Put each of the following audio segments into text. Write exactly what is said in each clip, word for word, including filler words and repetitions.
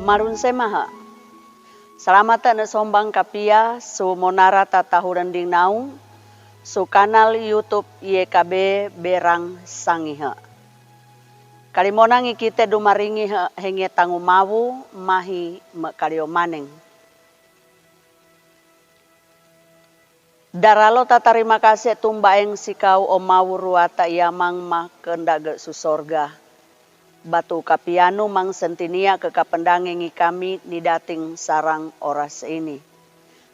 Marunse maha. Salamate ne sombang kapia su monara tatahurending naung su kanal YouTube Y K B Berang Sangihe. Kalimonang ikite dumaringi he hengetangu mawu mahi me kaliomaneng. Daralo tatarima kase tumbaeng sikau o mawu ruata iamang ma kendage su sorga. Batu kapianu mang sentinia ke kapendange ngi kami ni dating sarang oras ini.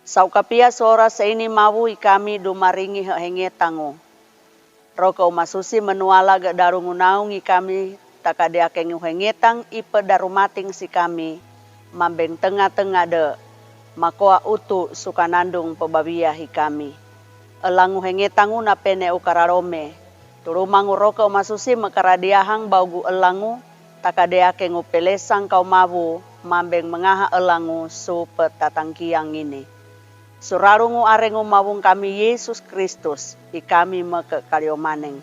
Sau kapia su oras ini mawu i kami dumaringi he hengetangu. Roko umasusi menuala ge darungu naung i kami takadiake ngu hengetang ipe darumating si kami mambeng tenga-tenga de makoa utu sukanandung pebawia hi kami. Elangu hengetangu napene ukararome. Tulumangu roko umasusi mekaradiahang baugu elangu takadeake ngu pelesang kau mawu mambeng mengaha elangu su petatangkiang ini. Surarungu arengu mawung kami Yesus Kristus i kami meke kaliomaneng.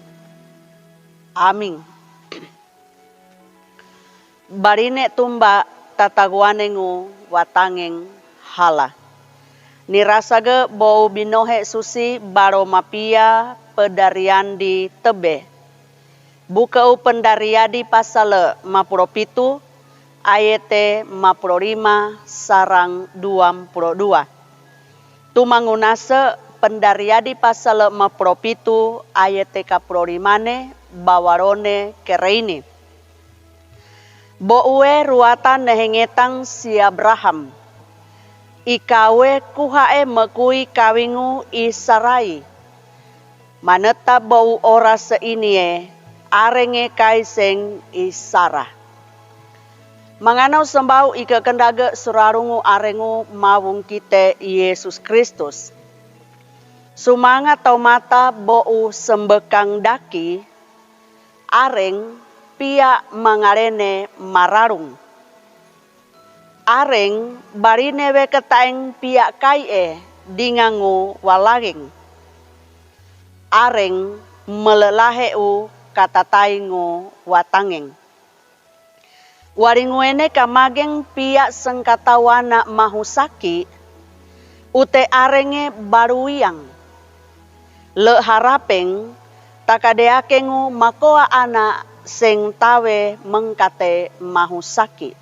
Aming. Barine tumba tataguanengu watangeng hala. Nirasage bou binohe susi baro mapia pedariandi tebe. Buka u pendariadi pasale mapuropitu ayete mapurorima sarang duam purodua. Tumangunase pendariadi pasale mapuropitu ayete kapurorimane bawarone kereini. Boue ruatan nehengetang si Abraham. Ikaue kuhae mekui kawingu i Sarai. Maneta bou oras seinie arenge kaiseng i Sara. Manganau sembau ike kendage surarungu arengu mawung kite Yesus Kristus. Sumanga taumata bou sembekang daki, areng pia mangarene mararung. Areng barine weketaeng pia kaie dingangu walageng. Areng melelahe u katataingu watangeng. Waringuene kamageng pia sengkatawana mahusaki, ute arenge baruiang. Le harapeng takadeakengu makoa ana seng tawe mengkate mahusaki.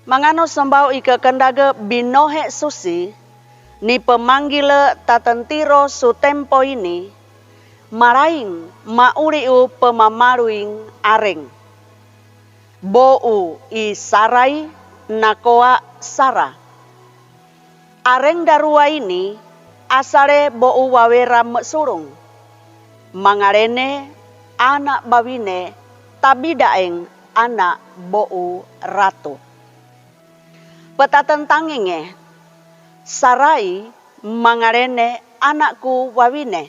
Mangano sembau ike kendage binohe susi, ni pemanggile tatentiro su tempo ini, maraing mauriu pemamaruing areng. Bou i Sarai nakoa Sara. Areng darua ini asale bou wawera mesurung. Mangarene ana bawine tabidaeng ana bou ratu. Petatentangenge, Sarai mangarene anaku wawine.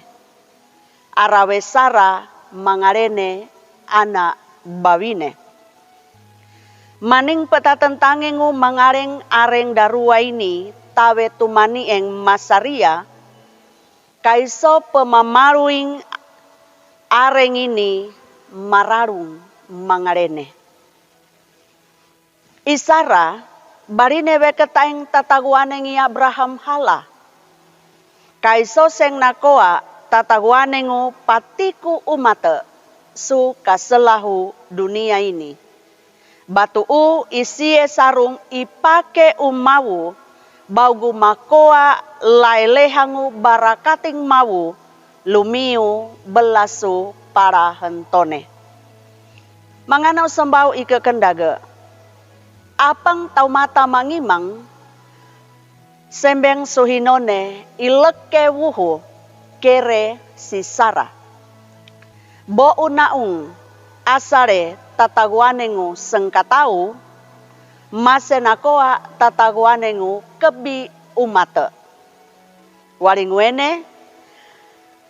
Arawe Sara mangarene ana bawine. Maning petatentangengu mangareng areng darua ini tawe tumanieng masaria, kaiso pemamaruing areng ini mararung mangarene. I Sara barine weketaeng tataguaneng i Abraham hala. Kaiso seng nakoa tataguanengu patiku umate su kaselahu dunia ini. Batu u isie sarung ipake umawu baugu makoa laelehangu barakating mawu lumiu belasu para hentone. Mangano sembau ike kendage. Apang taumata mangimang sembeng suhinone ileke wuhu kere si Sara. Bou naung asale tataguanengu sengkatau, mase nakoa tataguanengu kebi umate. Walinguene,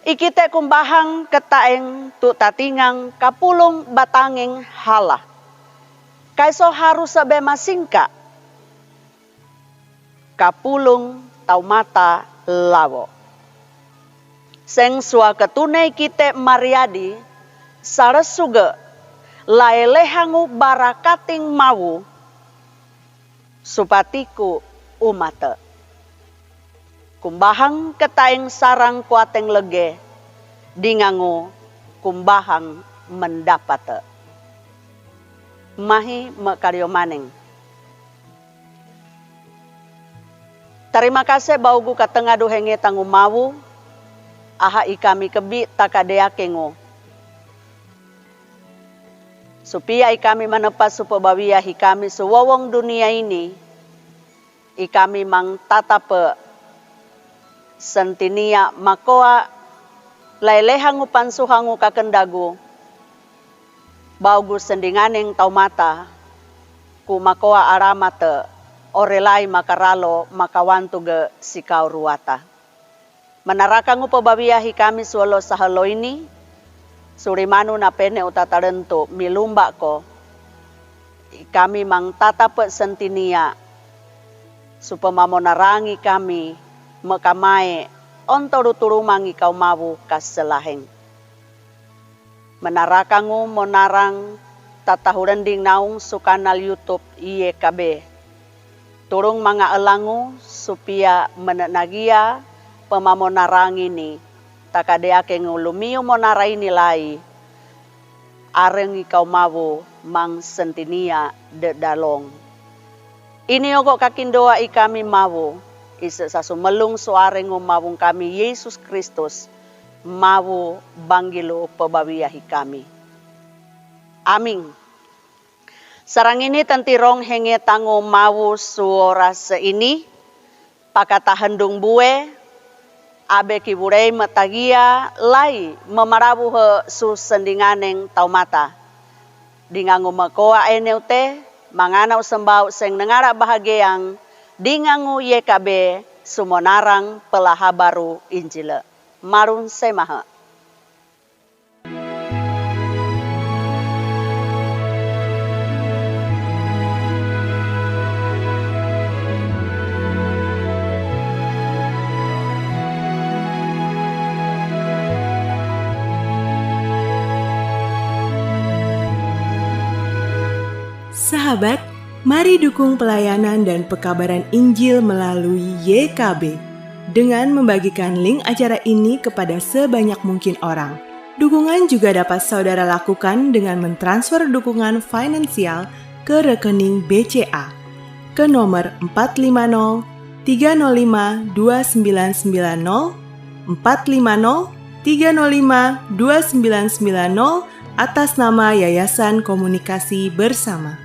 ikite kumbahang ketaeng tu tatingang kapulung batangeng hala. Kaiso harus sebe masingka. Kapulung taumata lawo. Seng sua ketunei kite mariadi, salesuge, laelehangu barakating mawu, Supatiku umate. Kumbahang ketaeng sarang kuateng lege, dingangu kumbahang mendapate. Mahi mekariomaneng. Tarima kase baugu katengadu hengetangu mawu, aha ikami kebi takadeakengu. Supia ikami manepa supebawia hikami suwowong dunia ini, ikami mangtatape sentinia makoa laelehangu pansuhangu kakendagu, baugu sendinganeng taumata, ku makoa alamate orelai makaralo makawantuge sikau ruata. Manarakangu pebawia hikami suwelo sahelo ini, sulimanu napene utatalentu milumba ko. Ikami mangtatape sentinia, supemamonarangi kami mekamae onto lutulumangi kau mawu kaselaheng. Menarakangu monarang tatahulending naung sukanal YouTube Y K B. Tulung mangaelangu supia menenagia pemamonarangini, takadeakengu lumiu monaraini lai, arengi kau mawu mangsentinia dedalong. Ini ogo kakindoa ikami mawu, ise sasumelung suarengu mawung kami Yesus Kristus, mawu banggilu pebawia hikami. Aming. Sarangini tentirong hengetangu mawu suorase ini, pakatahendung bue, abe kibulei metagia lai memalabuhe susendinganeng taumata. Dingangu mekoa eneute, manganau sembau seng nengala bahageang, dingangu Y K B sumonarang pelahabaru Injile. Malung semahe. Sahabat, mari dukung pelayanan dan pekabaran Injil melalui Y K B dengan membagikan link acara ini kepada sebanyak mungkin orang. Dukungan juga dapat saudara lakukan dengan mentransfer dukungan finansial ke rekening B C A ke nomor empat lima nol tiga nol lima dua sembilan sembilan nol, empat lima nol tiga nol lima dua sembilan sembilan nol, atas nama Yayasan Komunikasi Bersama.